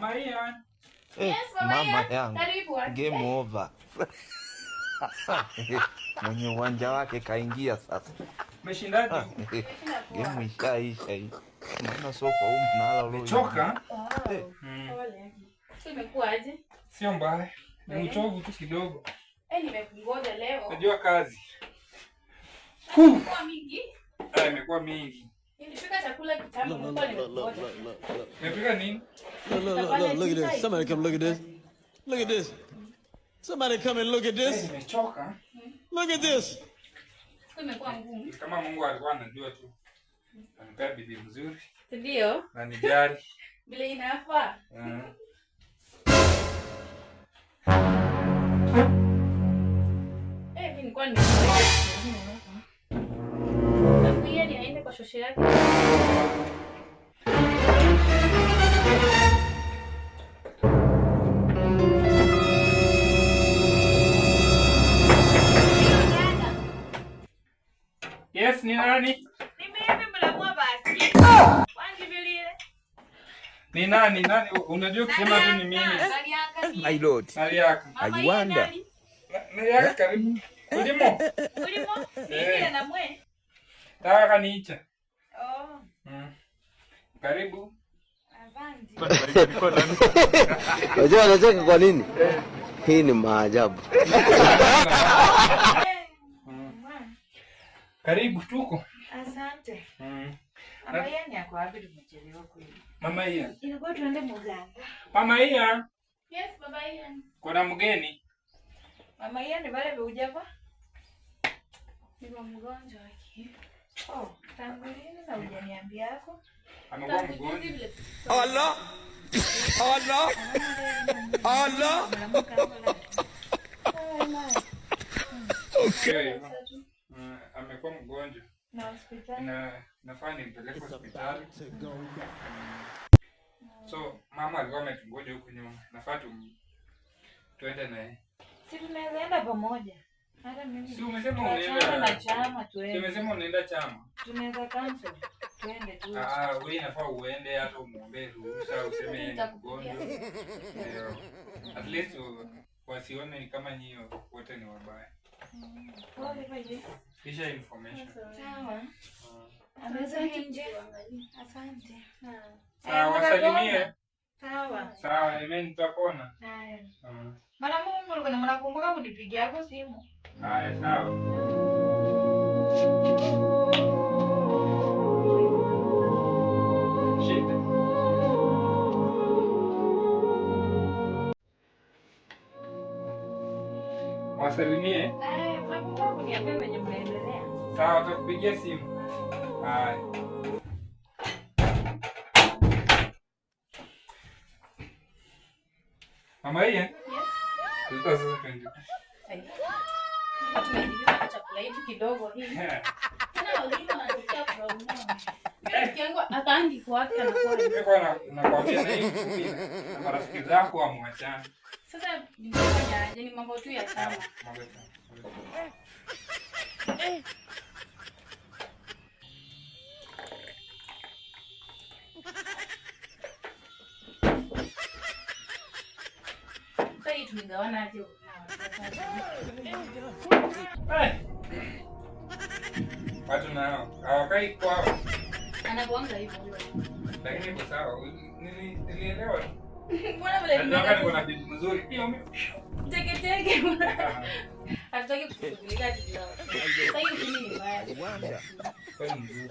Mama Ian. Yes, Mama Mama Ian. yangu. Karibu. Game over. Mwenye uwanja wake kaingia sasa. Umeshindaje? Game ishaisha hii. Maana soko huu mnala leo. Choka? Wow. Pole. Siku imekuwa aje? Sio mbaya. Ni uchovu tu kidogo. Eh, nimekungoja leo. Najua kazi. Imekuwa mingi. Ah, imekuwa mingi. Nilipika chakula kitamu, nilikuwa nimekungoja. Umepika nini? Look, look, look, look, look at this. Somebody come look at this. Look at this. Somebody come and look at Eh, this. nimechoka. Look at this. Siku imekuwa ngumu. Ni kama Mungu alikuwa anajua tu. Anipea bibi mzuri Si ndio? na nijali. Vile inafaa. Eh, mimi nilikuwa nimekungoja. Tangu yeye ni aende kwa shosho yake. Yes, ni nani? Ni mimi mlamua basi. Wanjibilie. Ni nani? Nani? Unajua kusema tu ni mimi. My lord. Naliaka. I wonder. Naliaka karibu. Ulimo? Ulimo? Niingie na mwe. Taka niicha. Oh, Karibu. asante. Unajua anacheka kwa nini? Hii ni maajabu. Karibu tuko. Asante. Mama Ian yako wapi? Tumechelewa kweli. Mama Ian. Ilikuwa tuende Muganga. Mama Ian, Yes, Baba Ian. kuna mgeni. Mama Ian ni wale weuja kwa? Niko mgonjwa aki. Oh, tangu lini na hujaniambia yako? Amekuwa Tangu juzi mgonjwa. vile Allah. Allah. Allah. Sio hivyo. Amekuwa mgonjwa. Na hospitali. Na nafaa nimpeleke hospitali. So mama alikuwa ametungoja huku nyuma. Nafaa tuende naye. Si tunaweza enda pamoja. Hata mimi. Si umesema Tuachane na unaenda? chama Si tuende. umesema unaenda chama? Tunaweza cancel. Tuende tu. Ah, wewe inafaa uende hata umuombee ruhusa useme yeye ni mgonjwa. Ndio. At least wasione kama nyinyi wote ni wabaya. Pole pole. Kisha information. Sawa. Ameweza nje. Asante. Sawa, wasalimie. Sawa. Sawa, amen, tutapona. Haya. Mara Mungu kuna mnakumbuka kunipigia yako simu. Haya, sawa. Shida. Wasalimie. Eh, mnakumbuka kuniambia venye mnaendelea. Sawa, tutakupigia simu. Haya. Mama hii eh? Yes. Sasa twende. Tumejibiwa na chakula yetu kidogo hii. Tena wageni wanatokea from nowhere. Rafiki yangu akaangi kwake anakuwa. Nilikuwa nakwambia na hii mfupi na marafiki zako wamwachane. Sasa nimefanya aje? Ni mambo tu ya chama. Mambo ya chama. Sasa hii tumegawana aje na watoto? Eh. Watu nao hawakai kwao, Anakuanga hivyo. lakini iko sawa. Nilielewa. Mbona vile Nataka niko na bibi mzuri. Hiyo mimi. Teke teke. Hatutaki kushughulika ati Sasa hii uchumi ni mbaya. Kweli mzuri.